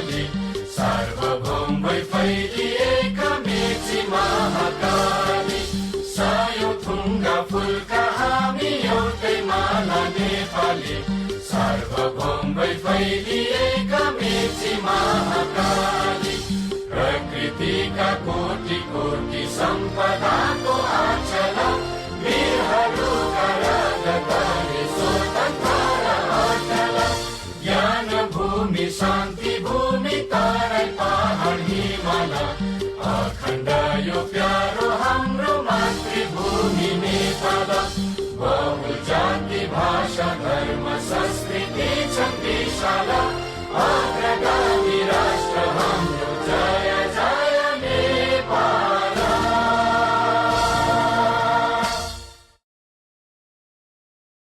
नेपाली सार्वभौम भई फैलिएका मेची महाकाली सयौं थुङ्गा फुलका हामी एउटै माला नेपाली सार्वभौम भई फैलिएका मेची महाकाली प्रकृतिका कोटि कोटि सम्पदाको आचला वीरहरूका रगतले स्वतन्त्र र अटल ज्ञान भूमि शान्ति भूमि तराई पहाड हिमाल अखण्ड यो प्यारो हाम्रो मातृभूमि नेपाल बहु जाति भाषा धर्म संस्कृति छ विशाल